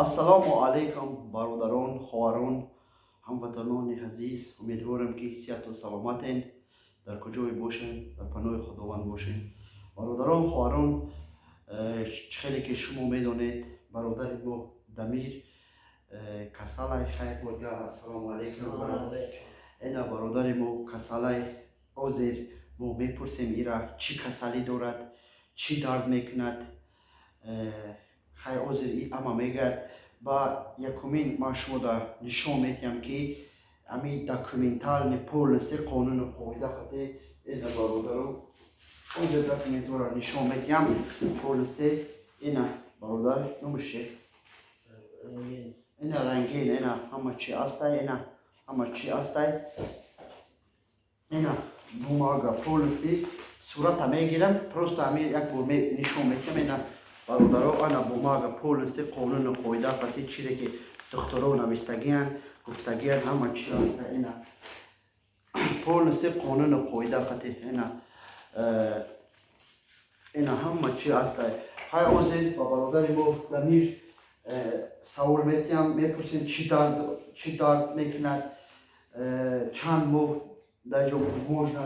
Ассалому алайкум, бародарон, хоҳарон, ҳамватанони азиз. Умедворам, ки сиҳату саломатен. Дар куҷое бошен, дар паноҳи Худованд бошен. Бародарон, хоҳарон, чӣ хеле ки шумо медонед, бародари мо Дамир касалай. Хайр бурга. Ассалому алайкум. Ина, бародари мо касалай. Ҳозир мо мепурсем ира, чӣ касалӣ дорад, чӣ дард мекунад. Хай, ҳозир и ама мегӯяд. Ба якумин ман шумода нишон медиҳам, ки ами документальный, полностью қонуну қоида қати. Ина, бародаро, онҷо документҳоро нишон медиҳам полностью. Ина, бародар, номаш чи? Ина, рентген. Ина, ҳама чи астай. Ина, ҳама чи астай. Ина, бумага, полностью сурата мегирам, просто ами як бор нишон медиҳам. Ина, бародаро, ана бумага, полностью қонуну қоида қати, чизе ки духтуро навистагиян, гуфтагиян, ҳама чи аста. Ина, полностью қонуну қоида қати. Ина, ина, ҳама чи аста. Ҳай, ҳозир ба бародари мо Дамир савол метиҳам, мепурсем, чӣ дард мекунад, чанд моҳ дар ҷо можно.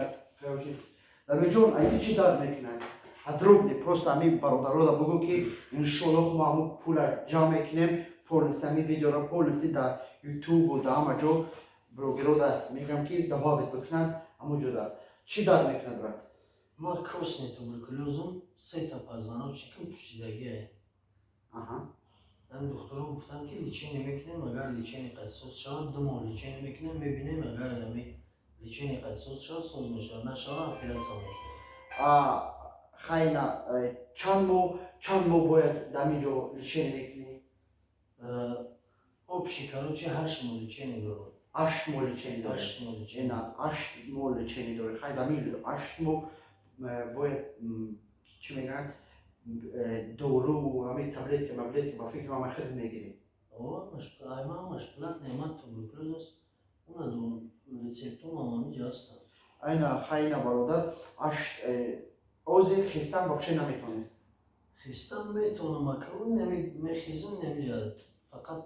Дамирҷон, айти чӣ дард мекунад? Подробно просто ами бародарода бугӯ, ки иншоаллоҳ мо ҳамун пула ҷамъ мекунем полностью. Ами видеоро полностью дар Ютубу, дар ҳама ҷо блогерода мегӯям, ки добавить бикунанд. Ҳамун ҷода чӣ дард мекунад, брат? Ма костный туберкулёзум, сета позвоночникам пӯсидагиае. Ами духтуро гуфтанд, ки лечение мекунем, агар лечение қадсоз шавад, 2 моҳ лечение мекунем, мебинем, агар ами лечение қадсоз шавад, соз мешавад, нашавад, оператсия мекунем. Хайна, чанд моҳ бояд дар ин ҷо лечение мекунӣ? Общий, короче, 8 моҳ лечение дорам. 8 моҳ лечение дорӣ? 8 моҳ лечение. Ина, 8 моҳ лечение дорӣ. Хай, дар ин 8 моҳ бояд, чӣ мегӯянд, дору, ҳамин таблетка маблетка, ба фикри ман, хид мегирӣ. Ама ҳамаш платный, ама туберкулёз аст, уна рецептум ҳамиҷа ҳастанд. Айна, хайна, бародар, ҳозир хестан вообще наметавонӣ? Хестан метавонам, ака, нами мехезам, намиҷа фақат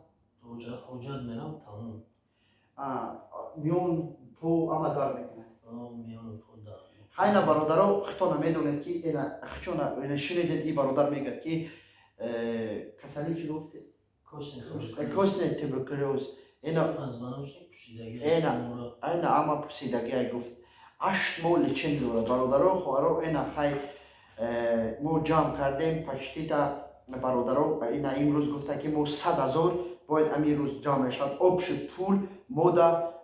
ҳоҷат мерам, тамом. Миён, по ама дард мекунад? Миёну по дард. Хайна, бародаро, хитона медонед, ки ина хичона ина шунидед, и бародар мегӯяд, ки касалӣ чӣ гуфти? Костный туберкулёз. Ина, ина, ама пусидагиай гуфт, 8 моҳ лечение дорад. Бародаро, хоҳаро, ина, хай, мо ҷамъ кардем почти та, бародаро. Ина, имрӯз гуфта, ки мо 100 000 бояд ҳамин рӯз ҷамъ мешавад. Общий пул мода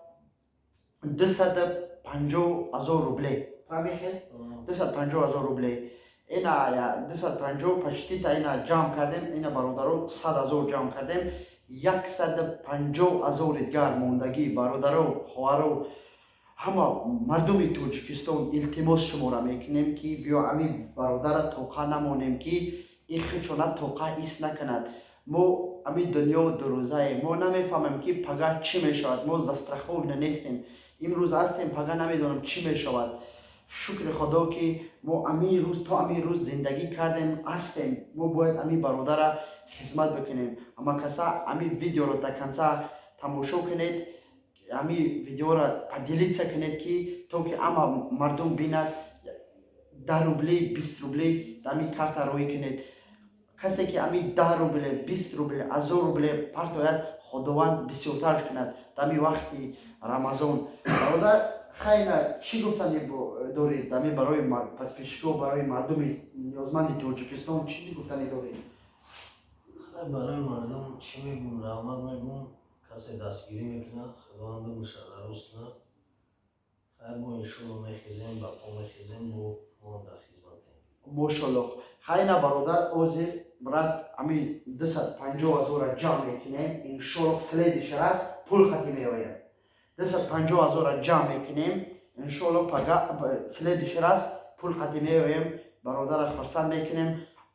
250 000 рубле, фаҳмихел, 250 000 рубле. Ина, 250 почти та ина ҷамъ кардем. Ина, бародаро, 100 000 ҷамъ кардем, 150 000 дигар мондагӣ. Бародаро, хоҳаро, ҳама мардуми Тоҷикистон, илтимос шуморо мекунем, ки биё ами бародара тоқа намонем, ки и хичона тоқа ҳис накунад. Мо ами дунё дурӯзае, мо намефаҳмем, ки пага чӣ мешавад. Мо застрахованы нестем. Имрӯз ҳастем, пага намедонам чӣ мешавад. Шукри Худо, ки мо амин рӯз то амин рӯз зиндагӣ кардем, ҳастем. Мо бояд ами бародара хизмат бикунем. Ама каса ами видеоро до конца тамошо кунед, ами видеоро поделиться кунед, ки то ки ама мардум бинад. 10 рубли, 20 рубли ами карта роҳӣ кунед. Касе ки ами 10 рубле, 20 рубле, 1000 рубле партояд, Худованд бисёртарш кунад дами вақти Рамазон. Бародар, хайна, чӣ гуфтани доред дами барои подписчикҳо, барои мардуми ниёзманди Тоҷикистон чӣ гуфтани доред? Хай, барои мардум чӣ мегӯм? Раҳмат мегӯм, касе дастгирӣ мекунад, Худованду бошад, кунад. Хайр, бо иншолло мехезем, ба по мехезем, бо мо дар хизматем. Мошаллоҳ. Хайна, бародар, ҳозир, брат, ами 250 000-ра ҷамъ мекунем. Иншоллоҳ, следующий раз пул хати меояд. 250 000-ра ҷамъ мекунем, иншоллоҳ, пага следующий раз пул хати меоем, бародара хурсанд мекунем.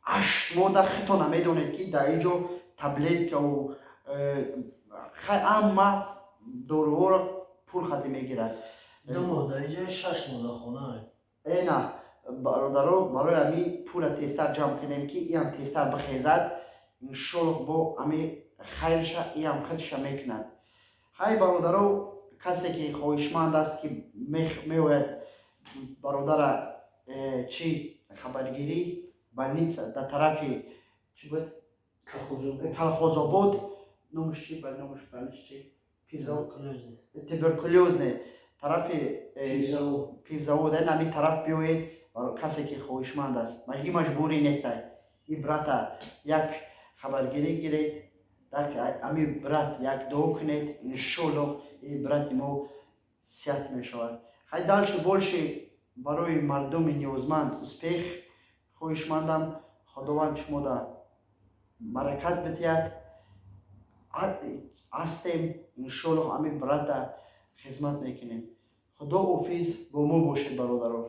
8 моҳ хитона медонед, ки дар ин ҷо таблеткаву хай, амма доруҳоро пул хати мегирад. 2 моҳ дар инҷа, 6 моҳ дар хона. Эна, бародаро, барои ами пула тезтар ҷамъ кунем, ки иам тезтар бихезад, иншоллоҳ. Бо ами Хайрша иам худша мекунад. Хай, бародаро, касе ки хоҳишманд аст, ки меояд бародара, чӣ хабаргирӣ, больница дар тарафи чӣ буд, Колхозобод, номаш чи, номаш больница чи, туберкулёзный, тарафи пивзавод, ами тараф биёед. Касе ки хоҳишманд аст, и маҷбурӣ нестай. И брата як хабаргирӣ гиред, ами брат як дуо кунед, иншоллоҳ и брати мо сиҳат мешавад. Хай, дальше больше барои мардуми ниёзманд успех хоҳишмандам. Худованд шумода баракат бидиҳад. Ҳастем, иншоллоҳ, ами брата хизмат мекунем. Худо ҳофиз, бо мо бошед, бародаро.